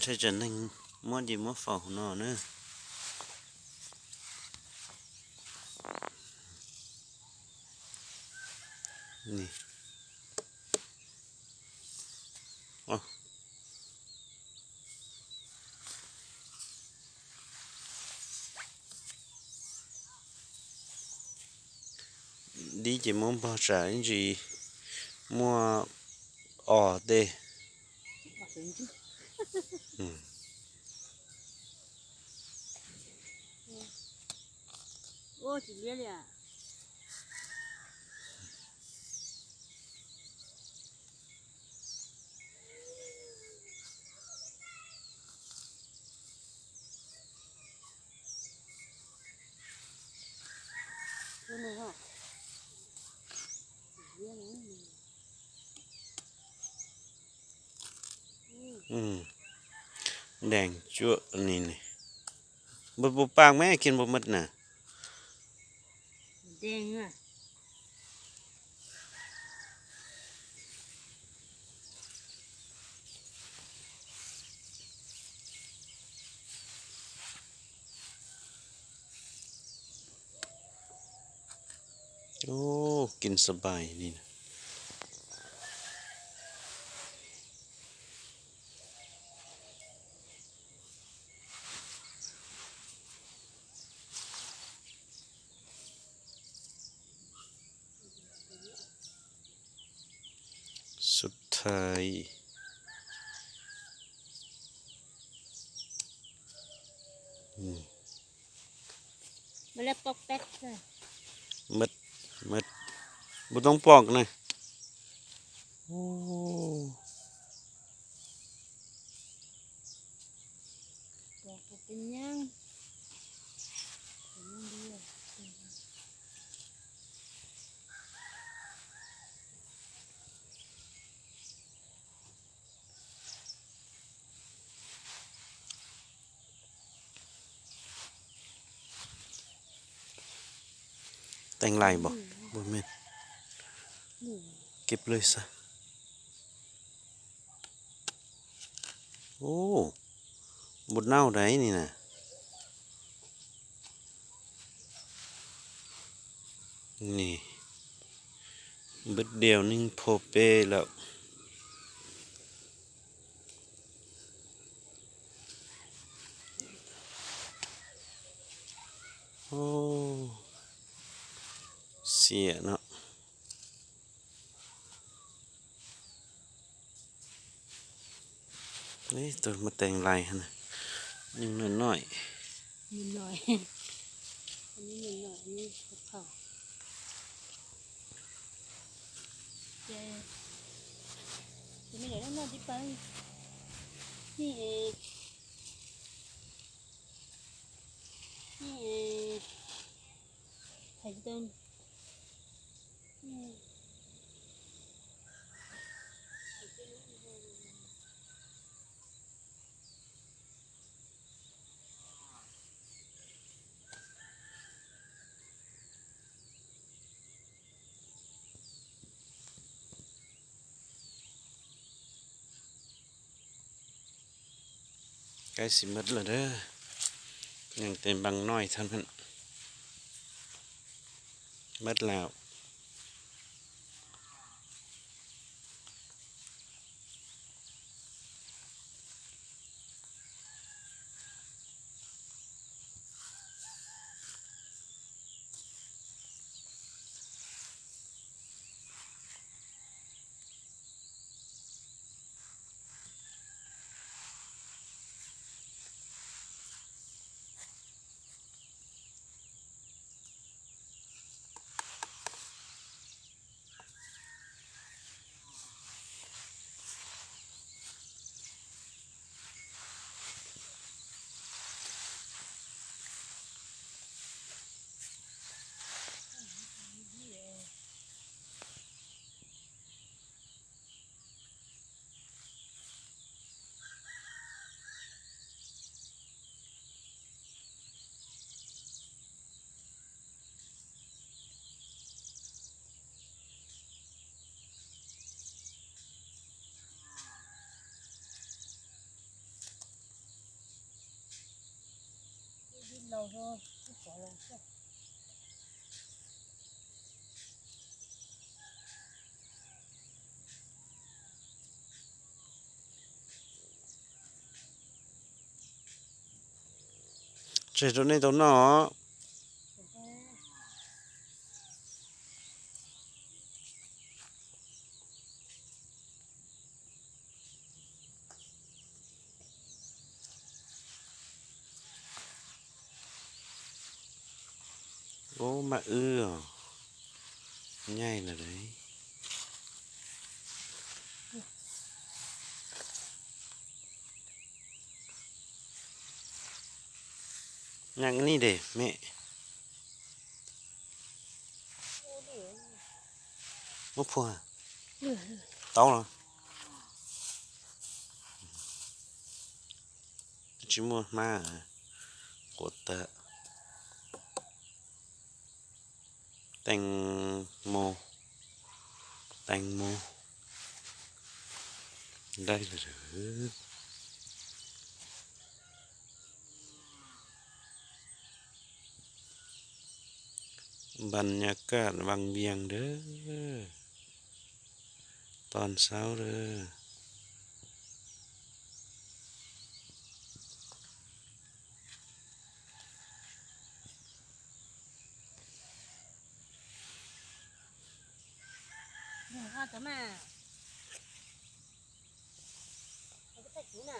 ໃຊ້ຈະໜຶ່ງ ມວນດີມວນເຝົ້າໜໍເນີ ນີ້ ໂອ້ ດີເຈມົງພໍຈາຍຈີມົວອໍເຕ ອືມ ໂອ້ ຊິເລຍເລີຍ ອືມ ແດງຈັ້ວນີ້ນີ້ ບໍ່ ບໍ່ປາກແມ່ ກິນບໍ່ໝົດນະ ແດງອະ. ໂອ້ ກິນສະບາຍນີ້ນະ ສຸດທ້າຍ ອືມ ມັນແລ້ວປອກແປກເລີຍ ໝົດ ໝົດ ບໍ່ຕ້ອງປອກນະ ໂອ້ ບອກບໍ່ເປັນຫຍັງ ເປັນຫຍັງດີອະ ແຕ່ງລາຍບໍ່? ອືມ ບໍ່ແມ່ນ ອືມ ເກັບເລີຍຊະ. ໂອ້ ບໍ່ເນົ່າໃດນີ້ນະ ນີ້ ເບິດດຽວໜຶ່ງໂພເປ້ແລ້ວ ໂອ້ ເສຍເນາະ. ນີ້ ໂຕມາແຕ່ງລາຍຫັ້ນນະ ຍິງນ້ອຍໆ ຍິງນ້ອຍ ອັນນີ້ຍິງນ້ອຍ ອັນນີ້ເຂົາ ແກ ຈະມີໄດ໋ນ້ອຍໆ ທີ່ໄປ ນີ້ເອງ ນີ້ເອງ ໃຜຊິເປັນ ໃກ້ຊິໝົດແລ້ວເດີ ຍັງແຕ່ບາງໜ້ອຍເທົ່ານັ້ນ ໝົດແລ້ວ. ໂ ໃສ່ໂຕນີ້ໂຕນໍ. ໂອ້ ໝາກອຶ ໃຫຍ່ລະເດ້. ຍັງອັນນີ້ເດ້ແມ່. ໂອ້ ພວກເຕົາລະ ຊິໝົດມາ ໂຄດຕະ ແຕງໂມ ແຕງໂມ ໄດ້ລະເດີ. ບັນຍາກາດວັງວຽງເດີ ຕອນເຊົ້າເດີ. ເດີ ເຮົາຈະມາ ເຮົາຈະໄປກິນນະ.